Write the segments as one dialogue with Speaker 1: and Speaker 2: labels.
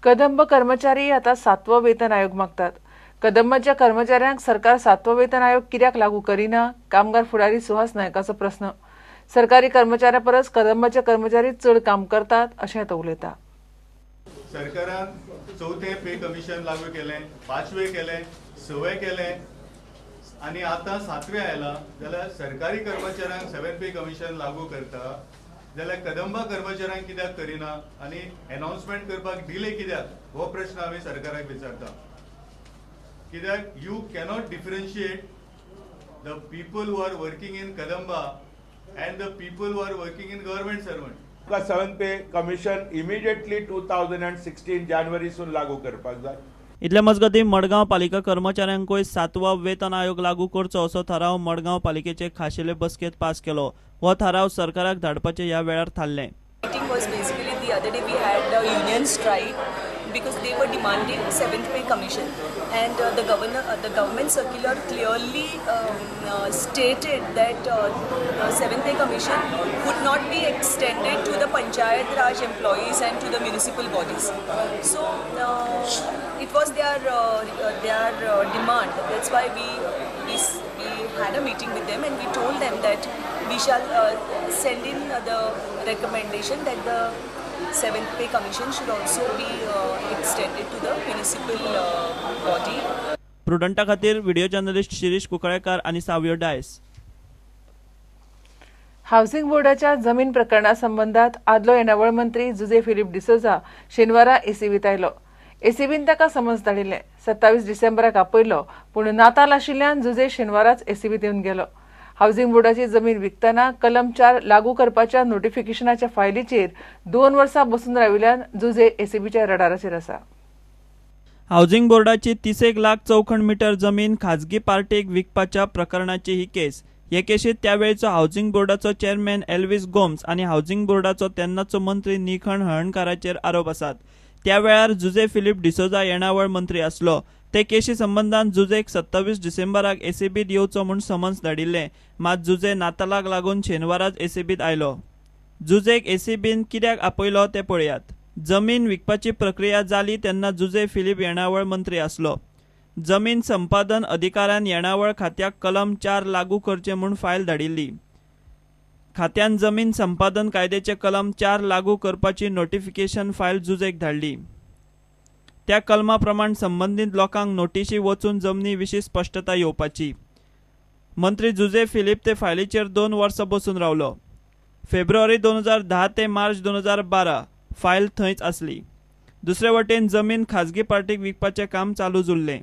Speaker 1: कदंब कर्मचारी आता सातवो वेतन आयोग मागतात. कदंबाच्या कर्मचाऱ्यांक सरकार सातवो वेतन आयोग कित्याक लागू करिना, कामगार फुडारी सुहास नायकाचो प्रस्न. सरकारी कर्मचाऱ्यां परस कदंबाचे कर्मचारी चड काम करतात अशें तो उलयता.
Speaker 2: सरकारान चवथें पे कमिशन लागू केलें, पांचवें केलें, सवें केलें आनी आतां सातवें आयलां जाल्यार सरकारी कर्मचाऱ्यांक 7 पे कमिशन लागू करता जाल्यार कदंबा कर्मचाऱ्यांक कित्याक करिना आनी एनाउन्समेंट करपाक डिले कित्याक, हो प्रश्न आमी सरकाराक विचारता. कित्याक you cannot differentiate the people who are working in Kadamba and the people who are working in government servant.
Speaker 3: 7 pay commission immediately 2016 जानेवारीसून लागू करपाक जाय.
Speaker 4: इतले मजगतीं मडगांव पालिका कर्मचाऱ्यांकूय सातवो वेतन आयोग लागू करचो असो थाराव मडगांव पालिकेचे खाशेले बसकेंत पास केलो. हो थाराव सरकाराक धाडपाचें ह्या वेळार थारलें.
Speaker 5: Meeting was basically the other day we had a union strike because they were demanding 7th pay commission, and the government circular clearly stated that 7th pay commission would not be extended to the Panchayat Raj employees and to the municipal bodies. So it was their demand. That's why we had a meeting with them and we told them that we shall send in the recommendation that the 7th pay commission should also be extended to the municipal body.
Speaker 4: प्रुडंटा खातीर video journalist Shirish Kunkalekar आनी Savio Dias.
Speaker 1: Housing बोर्डाच्या जमीन प्रकरणा संबंधात आदलो येणावळ मंत्री जुझे फिलीप डिसोझा शेनवारा एसीबीत आयलो. एसीबीन ताका समज धाडिल्लें. 27 डिसेंबराक आपयलो, पूण नाताल आशिल्ल्यान जुझे शेनवाराच एसीबीत येवन गेलो. हावसिंग बोर्डाची जमीन विकतना कलम 4 लागू करपाच्या नोटिफिकेशनाच्या फायलीचेर 2 वर्सां बसून राविल्ल्यान जुझे एसीबीच्या रडाराचेर आसा.
Speaker 4: हावसिंग बोर्डाची 30 लाख चौखण मीटर जमीन खाजगी पार्टीक विकपाच्या प्रकरणाची ही केस. हे केशीत त्यावेळचो हावसिंग बोर्डाचो चेअरमॅन एल्विस गोम्स आनी हावसिंग बोर्डाचो तेन्नाचो मंत्री निखण हळर्णकाराचेर आरोप आसात. त्या वेळार जुझे फिलीप डिसोझा येणावळ मंत्री आसलो. ते केशी संबंदान जुझेक 27 डिसेंबराक एसीबीत येवचो म्हूण समन्स धाडिल्लें. मात जुझे नातालाक लागून शेनवाराच एसीबीत आयलो. जुझेक एसीबीन कित्याक आपयलो तें पळयात. जमीन विकपाची प्रक्रिया जाली तेन्ना जुझे फिलीप येणावळ मंत्री आसलो. जमीन संपादन अधिकाऱ्यान येणावळ खात्याक कलम 4 लागू करचें म्हूण फायल धाडिल्ली. खात्यान जमीन संपादन कायद्याचे कलम 4 लागू करपाची नोटिफिकेशन फायल जुझेक धाडली. त्या कलमा प्रमाण संबंदीत लोकांक नोटिशी वचून जमनी विशीं स्पश्टता येवपाची. मंत्री जुझे फिलीप ते फायलीचेर 2 वर्सां बसून रावलो. फेब्रुवारी 2010 ते मार्च 2012 फायल थंयच आसली. दुसरे वटेन जमीन खाजगी पार्टीक विकपाचें काम चालू उरलें.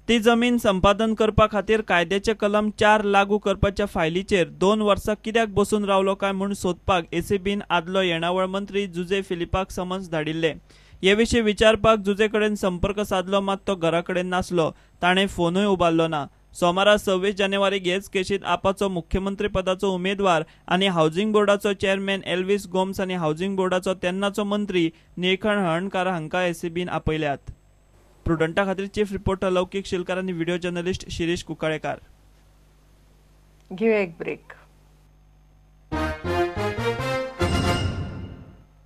Speaker 4: ती जमीन संपादन करपा खातीर कायद्याचे कलम 4 लागू करपाच्या फायलीचेर 2 वर्सां कित्याक बसून रावलो काय म्हूण सोदपाक एसीबीन आदलो येणावळ मंत्री जुझे फिलिपाक समन्स धाडिल्लें. हे विशीं विचारपाक जुझे कडेन संपर्क सादलो, मात तो घरा कडेन नासलो. ताणें फोनूय उबारलो ना. सोमारा 26 जानेवारीक हेच केशींत आपाचो मुख्यमंत्रीपदाचो उमेदवार आनी हावसिंग बोर्डाचो चेअरमॅन एल्विस गोम्स आनी हावसिंग बोर्डाचो तेन्नाचो मंत्री निळखण हळर्णकार हांकां एसीबीन आपयल्यात. प्रुडंटा खातीर चीफ रिपोर्टर लौकीक शिलकार आनी व्हिडिओ जर्नलिस्ट शिरीष कुंकळेकार.
Speaker 1: घेवया एक ब्रेक.